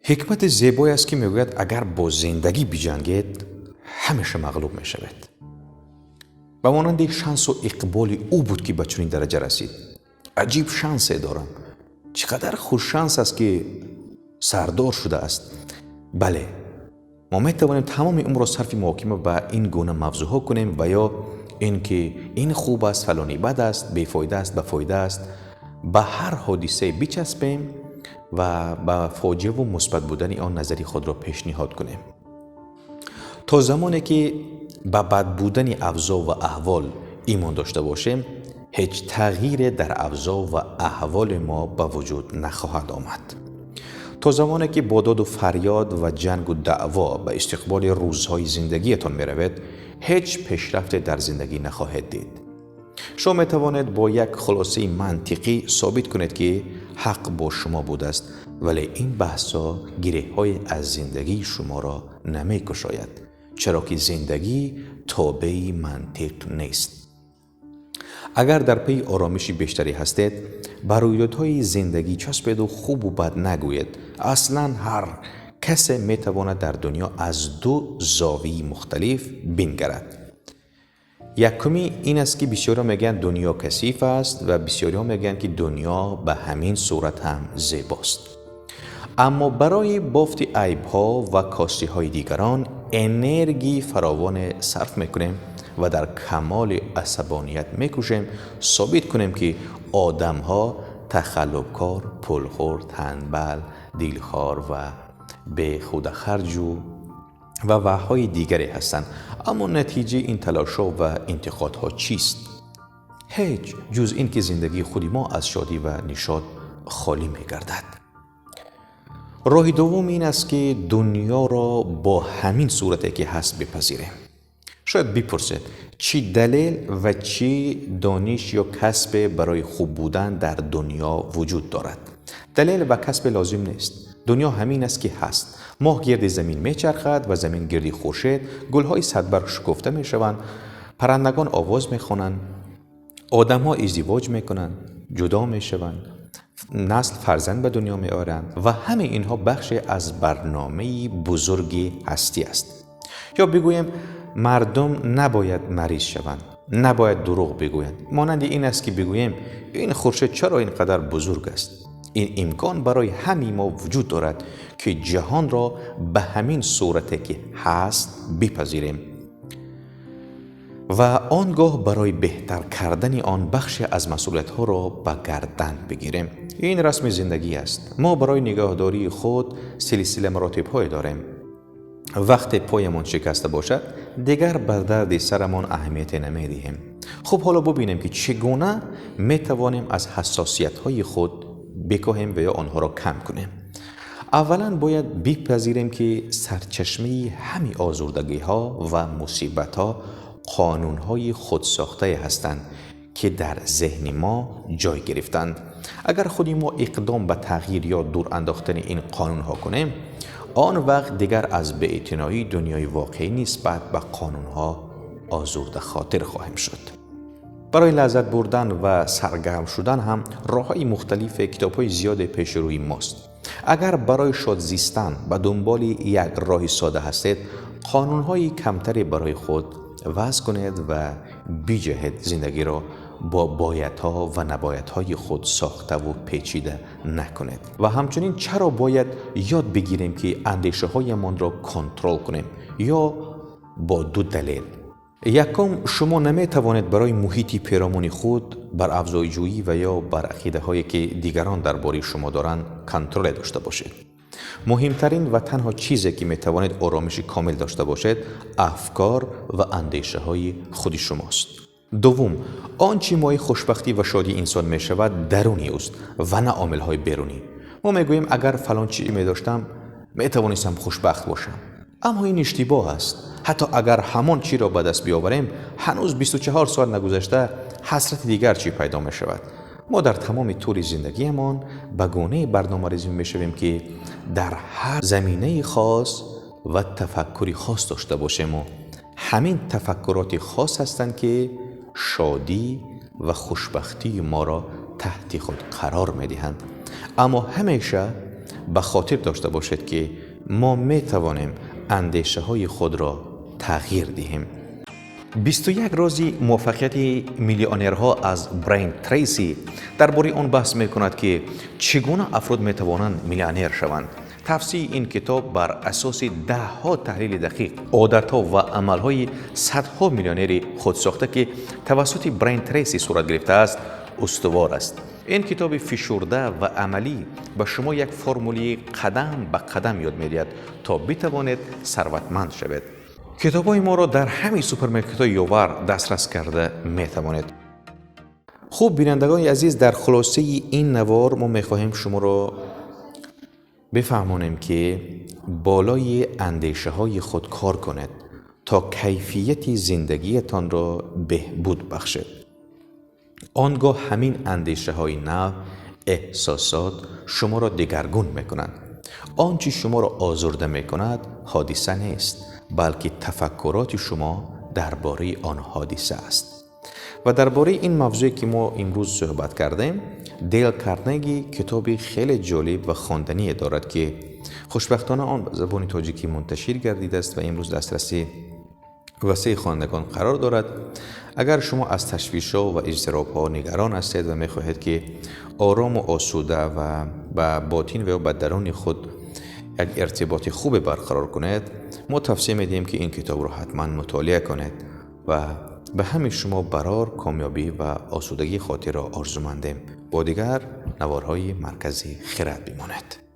Ҳикмати зебое аст, ки мегӯяд: агар бо зиндагӣ биҷангед, ҳамеша мағлуб мешавед. Ба монанди шансу иқболи ӯ буд, ки ба чунин дараҷа расид. Аҷиб шансе дорам, чӣ қадар хушшанс аст, ки сардор шудааст. Бале, мо метавонем тамоми умрро сарфи муҳокима ба ин гуна мавзӯъҳо кунем ва ё ин ки ин хуб аст, фалонӣ бад аст, бефоида аст, ба фоида аст, ба ҳар ҳодисае бичаспем ва ба фоҷиаву мусбат будани он назари худро пешниҳод кунем. То замоне ки ба бад будани авзоъ ва аҳвол имон дошта бошем, ҳеҷ тағйире дар авзоъ ва аҳволи мо ба вуҷуд нахоҳад омад. То замоне ки бо доду фарёд ва ҷангу даъво ба истиқболи рӯзҳои зиндагиятон меравед, ҳеҷ пешрафте дар зиндагӣ нахоҳед дид. Шумо метавонед бо як хулосаи мантиқӣ собит кунед, ки ҳақ бо шумо будааст, вале ин баҳсҳо гиреҳҳое аз зиндагии шуморо намекушояд, чаро ки зиндагӣ тобеи мантиқ нест. Агар дар пайи оромиши бештарӣ ҳастед, ба рӯйдодҳои зиндагӣ часпеду хубу бад нагӯед. Аслан ҳар касе метавонад дар дунё аз ду зовияи мухталиф бингарад. Якумӣ ин аст, ки бисёриҳо мегӯянд, дунё касиф аст, ва бисёриҳо мегӯянд, ки дунё ба ҳамин сурат ҳам зебост. Аммо барои бофти айбҳо ва костиҳои дигарон энергияи фаровоне сарф мекунем ва дар камоли асабоният мекӯшем собит кунем, ки одамҳо тахаллубкор, пулхӯр, танбал, дилхор ва бехудахарҷу ва ваҳҳои дигаре ҳастанд. Аммо натиҷаи ин талошҳо ва интиқодҳо чист? Ҳеҷ, ҷуз ин ки зиндагии худи мо аз шодӣ ва нишот холӣ мегардад. Роҳи дуввум ин аст, ки дунёро бо ҳамин сурате, ки ҳаст, бипазирем. Шояд бипурсед, чӣ далел ва чӣ дониш ё касбе барои хуб будан дар дунё вуҷуд дорад? Далел ва касбе лозим нест. Дунё ҳамин аст, ки ҳаст. Моҳ гирди замин мечархад ва замин гирди хуршед, гулҳои садбарг шукуфта мешаванд, паррандагон овоз мехонанд, одамҳо издивоҷ мекунанд, ҷудо мешаванд, насл фарзанд ба дунё меоранд ва ҳамаи инҳо бахше аз барномаи бузурги ҳастӣ аст. Ё бигӯем, мардум набояд мариз шаванд, набояд дурӯғ бигӯянд. Монанди ин аст, ки бигӯем, ин хуршед чаро ин қадар бузург аст? Ин имкон барои ҳамаи мо вуҷуд дорад, ки ҷаҳонро ба ҳамин сурате, ки ҳаст, бипазирем ва он гоҳ барои беҳтар кардани он бахше аз масъулиятҳоро ба гардан бигирем. Ин расми зиндагӣ аст. Мо барои нигоҳдории худ силсила маротибҳое дорем. Вақте поямон шикаста бошад, дигар ба дарди сарамон аҳамияте намедиҳем. Хуб, ҳоло бубинем, ки чӣ гуна метавонем аз ҳассосиятҳои худ бикоҳем ва ё онҳоро кам кунем. Аввалан бояд бипазирем, ки сарчашмаи ҳамаи озурдагиҳо ва мусибатҳо қонунҳои худсохтае ҳастанд, ки дар зеҳни мо ҷой гирифтанд. Агар худи мо иқдом ба тағйир ё дур андохтани ин қонунҳо кунем, он вақт дигар аз беэътиноии дунёи воқеӣ нисбат ба қонунҳо озурда хотир хоҳем шуд. Барои лаззат бурдан ва саргарм шудан ҳам роҳҳои мухталифе, китобҳои зиёде пеши рӯи мост. Агар барои шод зистан ба дунболи як роҳи сода ҳастед, қонунҳои камтаре барои худ вазъ кунед ва биҷаҳед. Зиндагиро бо боядҳо ва набоядҳои худ сохтаву печида накунед. Ва ҳамчунин чаро бояд ёд бигирем, ки андешаҳоямонро контрол кунем? Ё бо ду далел. Якум, шумо наметавонед барои муҳити перомуни худ, бар авзоъҷӯӣ ва ё бар ақидаҳое, ки дигарон дар бораи шумо доранд, контроле дошта бошед. Муҳимтарин ва танҳо чизе, ки метавонед оромиши комил дошта бошед, афкор ва андешаҳои худи шумост. Дуввум, он чӣ мояи хушбахтӣ ва шодии инсон мешавад, даруни ӯст ва на омилҳои берунӣ. Мо мегӯем, агар фалон чизе медоштам, метавонистам хушбахт бошам. Аммо ин иштибоҳ аст. Ҳатто агар ҳамон чиро ба даст биёварем, ҳанӯз 24 соат нагузашта ҳасрати дигар чӣ пайдо мешавад. Мо дар тамоми тӯли зиндагиамон ба гунае барномарезӣ мешавем, ки дар ҳар заминаи хос ва тафаккури хос дошта бошему ҳамин тафаккуроти хос ҳастанд, ки шодӣ ва хушбахтии моро таҳти худ қарор медиҳанд. Аммо ҳамеша Ба хотир дошта бошед, ки мо метавонем андешаҳои худро тағйир диҳем. 21 рози муваффақияти миллионерҳо аз Брайан Трейси дар бораи он баҳс мекунад, ки чӣ гуна афрод метавонанд миллионер шаванд. Тавсияи ин китоб бар асоси даҳҳо таҳлили дақиқ, одатҳо ва амалҳои садҳо миллионери худсохта, ки тавассути Брайан Трейси сурат гирифтааст, устувор аст. Ин китоби фишурда ва амалӣ ба шумо як формули қадам ба қадам ёд медиҳад, то битавонед сарватманд шавед. Китобҳои моро дар ҳамаи супермаркетҳои Ёвар дастрас карда метавонед. Хуб, бинандагони азиз, дар хулосаи ин навор мо мехоҳем шуморо бифаҳмонем, ки болои андешаҳои худ кор кунед, то кайфияти зиндагиятонро беҳбуд бахшед. Он гоҳ ҳамин андешаҳои нав, эҳсосот шуморо дигаргун мекунанд. Он чӣ шуморо озурда мекунад, ҳодиса нест, балки тафаккуроти шумо дар бораи он ҳодиса аст. Ва дар бораи ин мавзӯе, ки мо имрӯз суҳбат кардем, Дейл Карнеги китоби хеле ҷолиб ва хондание дорад, ки хушбахтона он ба забони тоҷикӣ мунташир гардидааст ва имрӯз дастраси васеи хонандагон қарор дорад. Агар шумо аз ташвишҳо ва изтиробҳо нигарон ҳастед ва мехоҳед, ки орому осуда ва ба ботин ва ё ба даруни худ як иртиботи хубе барқарор кунед, мо тавсия медиҳем, ки ин китобро ҳатман мутолиа кунед ва ба ҳамаи шумо барор комёбӣ ва осудагии хотирро орзумандем. Бо дигар наворҳои Маркази Хирад бимонед.